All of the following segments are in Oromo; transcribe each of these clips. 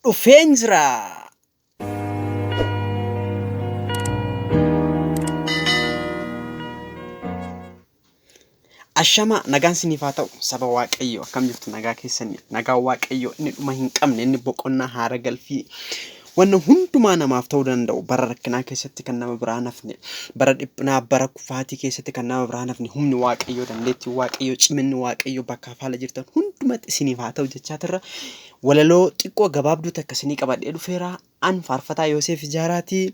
Dhufeen jira. Ashama nagaan siniif haa ta'u saba Waaqayyoo, akkam jirtu? Nagaa keessanii? Nagaan Waaqayyoo inni dhuma hin qabne, inni boqonnaa haara galfii wanna hundumaa namaaf ta'uu danda'u, bara rakkinaa keessatti kan nama biraa nafne, bara dhiphinaa, bara kufaatii keessatti kan nama biraa nafne, humni Waaqayyoo, dandeettiin Waaqayyoo, ciminni Waaqayyoo bakkaaf haala jirtan hundumatti isiniif haa ta'u jechaatirra walaloo xiqqoo gabaabduu takka isinii qabadhee dhufeera. An faarfataa Yooseef Ijaaraatii.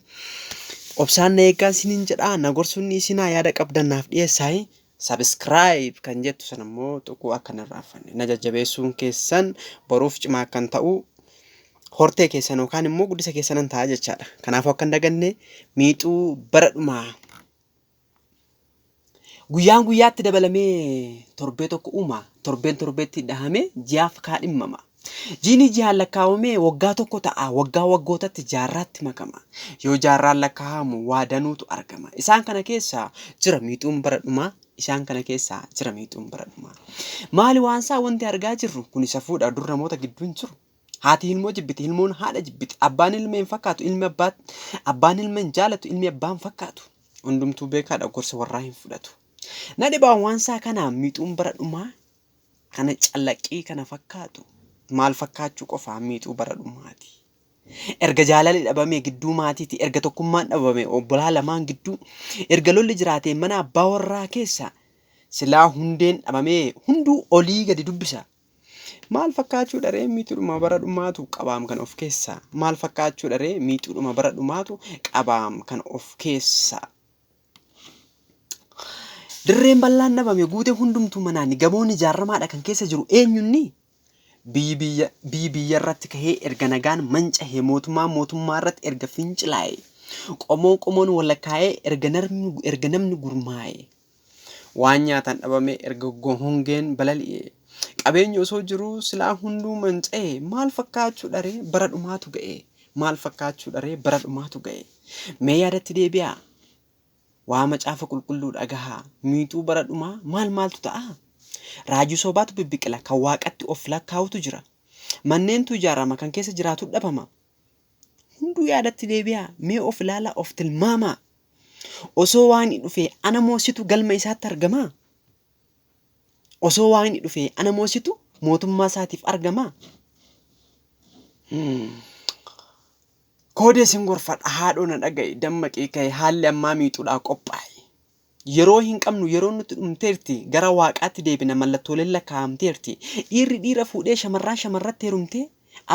Obsaan na eeggaa isiniin jedha. Na gorsuun isinaa yaada qabdan naaf dhiyeessaa. Subscribe kan jettu sana immoo tuquu akka hin irraanfanne. Na jajjabeessuun keessan boruuf cimaa akkan ta'u hortee keessan yookaan immoo guddisa keessanan ta'a jechaadha. Kanaafuu akka hin daganne. Miixuu bara dhumaa. Guyyaan guyyaatti dabalamee torbee tokko uuma. Torbeen torbeetti dhahamee ji'aaf kaadhimmama. Jiini ji'aan lakkaawamee waggaa tokko ta'a. Waggaa waggootatti jaarraatti makama. Yoo jaarraan lakkaa'amu waa danuutu argama. Isaan kana keessaa jira miixuun bara dhumaa. Isaan kana keessaa jira miixuun bara dhumaa. Maali waansaa wanti argaa jirru? Kuni safuudha, dur namoota gidduu hin jiru. Haati ilmoo jibbiti, ilmoon haadha jibbiti. Abbaan ilma hin fakkaatu, ilmi abbaa, abbaan ilma hin jaalatu, ilmi abbaa hin fakkaatu. Hundumtuu beekaadha, gorsa warraa hin fudhatu. Na dhibaa waansaa kana miixuun bara dhumaa kana calaqqii kana fakkaatu. Maal fakkaachuu qofaa miixuu bara dhumaati. Erga jaalalli dhabamee gidduu maatiiti, erga tokkummaan dhabame obbolaa lamaan gidduu, erga lolli jiraatee mana abbaa warraa keessa, silaa hundeen dhabamee hunduu olii gadi dubbisa. Maal fakkaachuu dharee miixuudhuma bara dhumaatu qabaam kan of keessaa. Maal fakkaachuu dharee miixuudhuma bara dhumaatu qabaam kan of keessaa. Dirreen bal'aan dhabame guute hundumtuu manaani, gamoon ijaaramaadha kan keessa jiru eenyunni? Biyyi biyya biyyi biyya irratti kahee erga nagaan manca'e, mootummaan mootummaa irratti erga fincilaa'e, qomoon qomoon walakkaa'ee erga narmi erga namni gurmaa'e. Waan nyaatan dhabame erga hongeen balali'e. Qabeenyi osoo jiruu silaa hunduu manca'e. Maal fakkaachuu dharee bara dhumaatu ga'e. Maal fakkaachuu dharee bara dhumaatu ga'e. Mee yaadatti deebi'aa. Waa macaafa qulqulluu dhagahaa. Miixuu bara dhumaa maal maaltu ta'a? Raajii sobaatu bibbiqila, kan waaqatti of lakkaa'utu jira. Manneentu ijaarama, kan keessa jiraatu dhabama. Hunduu yaadatti deebi'aa. Mee of ilaalaa, of tilmaamaa. Osoo Waaqni dhufee ana moo situ galma isaatti argamaa? Osoo Waaqni dhufee ana moo situ mootummaa isaatiif argamaa? Koodee sin gorfadha, haadhoo na dhaga'i, dammaqii ka'i, haalli ammaa miixuudhaa qophaa'i. Yeroo hin qabnu, yeroon nutti dhumteerti, gara Waaqaatti deebina, mallattooleen lakkaa'amteerti. Dhiirri dhiira fuudhee, shamarraan shamarratti heerumtee,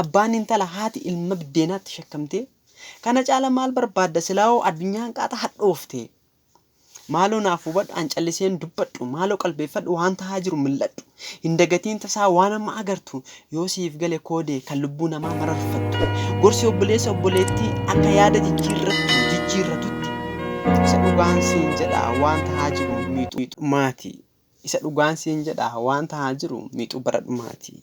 abbaan intala, haati ilma biddeenaatti shakkamtee, Kana caala maal barbaadda, silaahoo addunyaan qaata hadhoofte. Maaloo naaf hubadhu, an callisee hin dubbadhu, maaloo qalbeeffadhu, waan tahaa jiru mil'adhu. Hin dagatiin tasaa waan amma agartu, yoo siif gale koodee kan lubbuu namaa mararfattu. Gorsi obboleessa obboleettii akka yaada jijjiirrattu jijjiirratutti. Isa dhugaan siin jedha, waan tahaa jiru miixuu dhumaati. Isa dhugaan siin jedha, waan tahaa jiru miixuu bara dhumaati.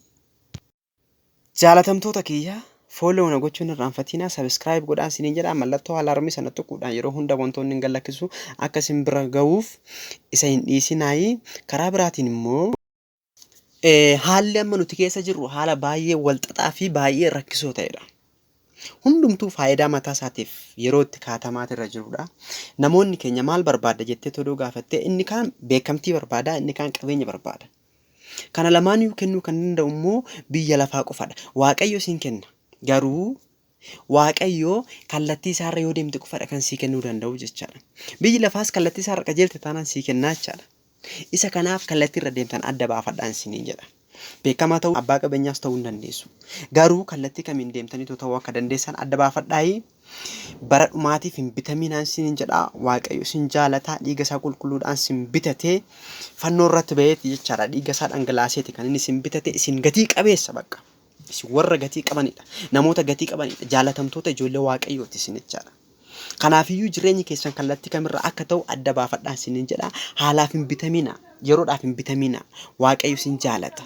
Jaalatamtoota kiyya, follow na gochuun hin irraanfatinaa, subscribe godhaan isiniin jedha. Mallattoo alaarmii sana tuquudhaan yeroo hunda wantoonni hin gallakkisu akka isin bira ga'uuf isa hin dhiisinaayi. Karaa biraatiin immoo haalli amma nuti keessa jirru haala baay'ee walxaxaa fi baay'ee rakkisoo ta'edha. Hundumtuu faayidaa mataa isaatiif yeroo itti kaatamaati irra jirudha. Namoonni keenya maal barbaadda jettee todoo gaafattee, inni kaan beekamtii barbaada, inni kaan qabeenya barbaada. Kana lamaaniyyuu kennuu kan danda'u immoo biyya lafaa qofadha. Waaqayyo siin kenna. Garuu Waaqayyo kallattii isaarra yoo deemte qofadha kan sii kennuu danda'u jechaadha. Biyyi lafaas kallattii isaarra qajeelte taanaan sii kennaa jechaadha. Isa kanaaf kallattii irra deemtan adda baafadhaan isiniin jedha. Beekamaa ta'uu, abbaa qabeenyaas ta'uu hin dandeessu. Garuu kallattii kamiin deemtaniitoo ta'uu akka dandeessan adda baafadhaayi. Bara dhumaatiif hin bitaminaan isiniin jedha. Waaqayyo isin jaalata. Dhiiga isaa qulqulluudhaan isin bitate. Fannoo irratti ba'eeti jechaadha. Dhiiga isaa dhangalaaseeti kan inni isin bitate. Isin gatii qabeessa bakka. Isin warra gatii qabanidha. Namoota gatii qabanidha. Jaalatamtoota ijoollee Waaqayyooti isin jechaadha. Kanaafiyyuu jireenyi keessan kallattii kamirra akka ta'u adda baafadhaan isiniin jedha. Haalaaf hin bitamina. Yeroodhaaf hin bitamina. Waaqayyo isin jaalata.